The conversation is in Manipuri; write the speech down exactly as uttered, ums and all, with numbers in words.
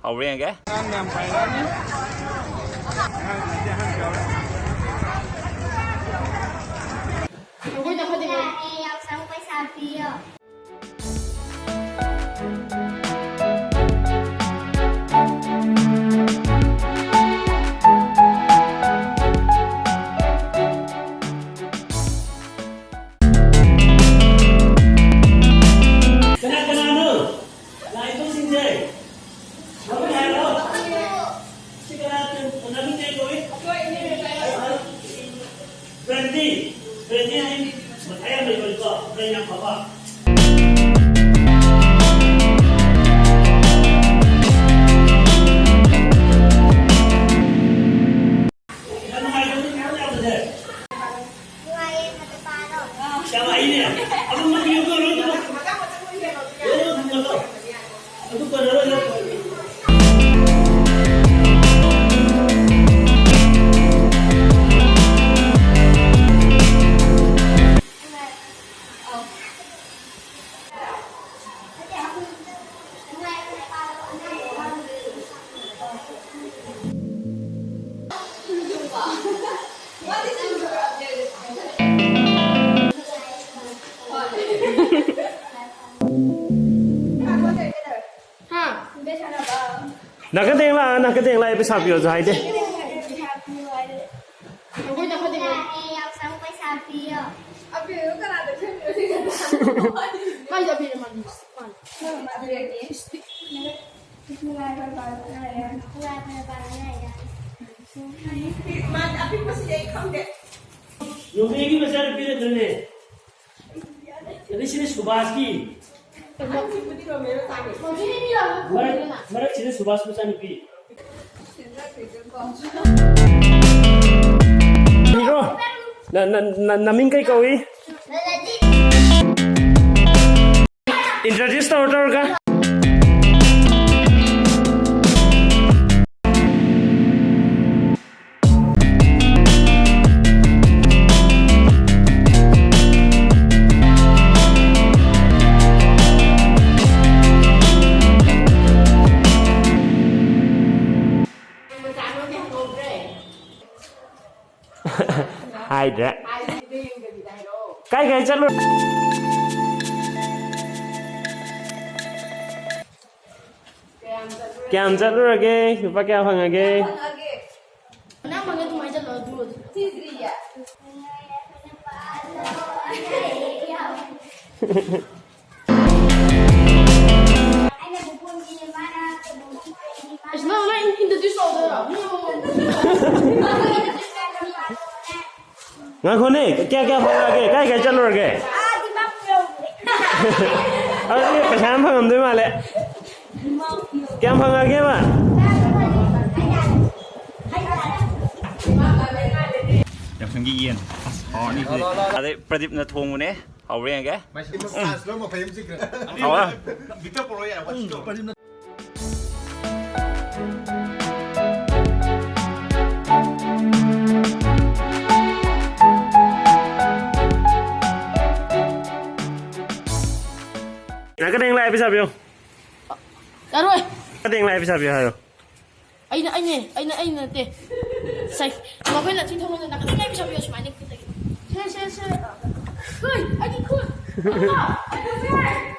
ꯍꯧꯔꯦ ꯌꯦꯡꯒꯦ꯫ ꯑꯉꯥꯡ ꯃꯌꯥꯝ ꯄꯥꯏꯔꯛꯑꯅꯤ꯫ ꯑꯉꯥꯡ ꯃꯌꯥꯝꯁꯦ ꯑꯍꯟ ꯌꯥꯎꯔꯦ꯫ ꯑꯩꯈꯣꯏꯗ ꯈꯗꯤꯡ ꯌꯥꯎꯁꯪ ꯄꯩꯁꯥ ꯄꯤꯌꯣ꯫ ꯀꯅꯥ ꯀꯅꯥꯅꯣ? ꯂꯥꯛꯏꯕꯁꯤꯡꯁꯦ ꯃꯃꯤꯡ ꯍꯥꯏꯔꯣ꯫ ꯁꯤ ꯀꯅꯥ, ꯀꯅꯥ ꯃꯃꯤꯡ ꯀꯩ ꯀꯧꯏ? ꯕ꯭ꯔꯦꯟꯗꯤ꯫ ꯕ꯭ꯔꯦꯟꯗꯤ ꯍꯥꯏ ꯃꯊꯥꯏ ꯌꯥꯝ ꯂꯩꯕꯅꯤꯀꯣ, ꯕ꯭ꯔꯦꯟ ꯌꯥꯝ ꯐꯕ꯫ ꯌꯥꯝ ꯅꯨꯡꯉꯥꯏꯕꯅꯤ ꯃꯌꯥꯝ ꯌꯥꯝꯕꯁꯦ꯫ ꯅꯨꯡꯉꯥꯏꯌꯦ, ꯐꯖꯕ ꯄꯥꯔꯣ꯫ ꯌꯥꯝ ꯍꯩꯅꯦ꯫ ꯑꯗꯨꯝ ꯃꯄꯤ ꯑꯃ ꯂꯣꯏꯅꯃꯛ꯫ ꯂꯣꯏꯅꯃꯛ ꯊꯝꯃꯣ꯫ ꯑꯗꯨ ꯀꯣꯟꯅꯔꯣꯏ꯫ ꯍꯥ? ꯅꯥꯀꯟꯗ ꯌꯦꯡ ꯂꯥꯛꯑꯣ, ꯅꯥꯀꯟꯗ ꯌꯦꯡ ꯂꯥꯛꯑꯣ, ꯄꯩꯁꯥ ꯄꯤꯌꯣꯁꯨ ꯍꯥꯏꯗꯦ꯫ ꯑꯩꯈꯣꯏꯗ ꯈꯗꯤꯡ ꯌꯥꯎꯁꯪ ꯄꯩꯁꯥ ꯄꯤꯌꯣ꯫ ꯑꯕꯦꯗꯣ ꯀꯅꯥꯗ ꯈꯪꯗꯣꯏꯅꯣ? ꯃꯥꯏꯗ ꯑꯕꯦꯗ ꯃꯥꯜꯂꯤ꯫ ꯃꯥꯅꯦ꯫ ꯅꯨꯡꯉꯥꯏꯕ ꯄꯥꯎ ꯉꯥꯏꯔꯦ꯫ ꯅꯨꯡꯉꯥꯏꯕ ꯄꯥꯎ ꯉꯥꯏꯔꯦ꯫ ꯃꯥ ꯑꯄꯤꯛꯄꯁꯤꯗꯤ ꯑꯩ ꯈꯪꯗꯦ꯫ ꯔꯣꯃꯦꯒꯤ ꯃꯆꯥꯅꯨꯄꯤ ꯅꯠꯇ꯭ꯔꯅꯦ? ꯑꯗꯩ ꯁꯤꯅ ꯁꯨꯕꯥꯁꯀꯤ꯫ ꯃꯔꯛ, ꯃꯔꯛꯁꯤꯗ ꯁꯨꯕꯥꯁ ꯃꯆꯥꯅꯨꯄꯤ꯫ ꯍꯤꯔꯣ, ꯅ-, ꯅ-, ꯅ-, ꯅꯃꯤꯡ ꯀꯩ ꯀꯧꯏ? Introduce ꯇꯧꯔ ꯇꯧꯔꯒ꯫ ꯍꯥꯏꯗ꯭ꯔꯦ꯫ ꯀꯥꯏ ꯀꯥꯏ ꯆꯠꯂꯨ? ꯀꯌꯥꯝ ꯆꯠꯂꯨꯔꯒꯦ? ꯂꯨꯄꯥ ꯀꯌꯥ ꯐꯪꯉꯒꯦ? ꯅꯪ ꯐꯪꯉꯦ ꯑꯗꯨꯃꯥꯏꯅ ꯆꯠꯂꯣ ꯑꯗꯨ ꯑꯣꯏꯔꯗꯤ꯫ ꯑꯁ, ꯅꯪ, ꯅꯪ introduce ꯇꯧꯗꯣꯏꯔꯣ? ꯃꯤ ꯑꯃꯃꯝ꯫ ꯉꯥꯏꯈꯣꯅꯦ, ꯀꯌꯥ ꯀꯌꯥ ꯐꯪꯉꯛꯑꯒꯦ? ꯀꯥꯏ ꯀꯥꯏ ꯆꯠꯂꯨꯔꯒꯦ? ꯑꯗꯨꯗꯤ ꯄꯩꯁꯥ ꯌꯥꯝ ꯐꯪꯉꯝꯗꯣꯏ ꯃꯥꯜꯂꯦ꯫ ꯀꯌꯥꯝ ꯐꯪꯉꯛꯑꯒꯦꯕ? ꯌꯥꯎꯁꯪꯒꯤ ꯌꯦꯟ꯫ ꯑꯁ, ꯍꯥꯎꯔꯅꯤ ꯁꯤꯗꯤ꯫ ꯑꯗꯩ ꯄ꯭ꯔꯗꯤꯞꯅ ꯊꯣꯡꯕꯅꯦ꯫ ꯍꯥꯎꯕ꯭ꯔꯥ ꯌꯦꯡꯒꯦ꯫ ꯃꯁꯤ ꯃꯁꯥꯁ ꯂꯧ ꯃꯐꯩ ꯑꯃ ꯆꯤꯛꯈ꯭ꯔꯦ꯫ ꯍꯥꯎꯕ꯭ꯔꯥ? ꯚꯤꯛꯇꯔ ꯄꯣꯔꯛꯑꯣ ꯌꯥꯔꯦ, ꯋꯥꯊꯤ ꯇꯧꯔꯦ꯫ ꯅꯪ ꯀꯗꯩ ꯂꯥꯛꯑꯦ ꯄꯩꯁꯥ ꯄꯤꯌꯣ꯫ ꯌꯥꯔꯣꯏ꯫ ꯀꯗꯩ ꯂꯥꯛꯑꯦ ꯄꯩꯁꯥ ꯄꯤꯌꯣ ꯍꯥꯏꯔꯣ꯫ ꯑꯩꯅ, ꯑꯩꯅꯦ, ꯑꯩꯅ, ꯑꯩꯅ ꯅꯠꯇꯦ꯫ ꯁꯥꯏ-, ꯃꯈꯣꯏꯅ ꯆꯤꯡꯊꯣꯛꯅꯗꯅ ꯅꯥꯀꯟꯗ ꯂꯩꯕ ꯁꯥꯕꯤꯌꯣ ꯁꯨꯃꯥꯏꯅ ꯈꯨꯠꯇꯒꯤ꯫ ꯁꯦ, ꯁꯦ, ꯁꯦ꯫ ꯈꯨꯠ! ꯑꯩꯒꯤ ꯈꯨꯠ! ꯑꯥ! ꯑꯩ ꯈꯨꯠꯁꯦ!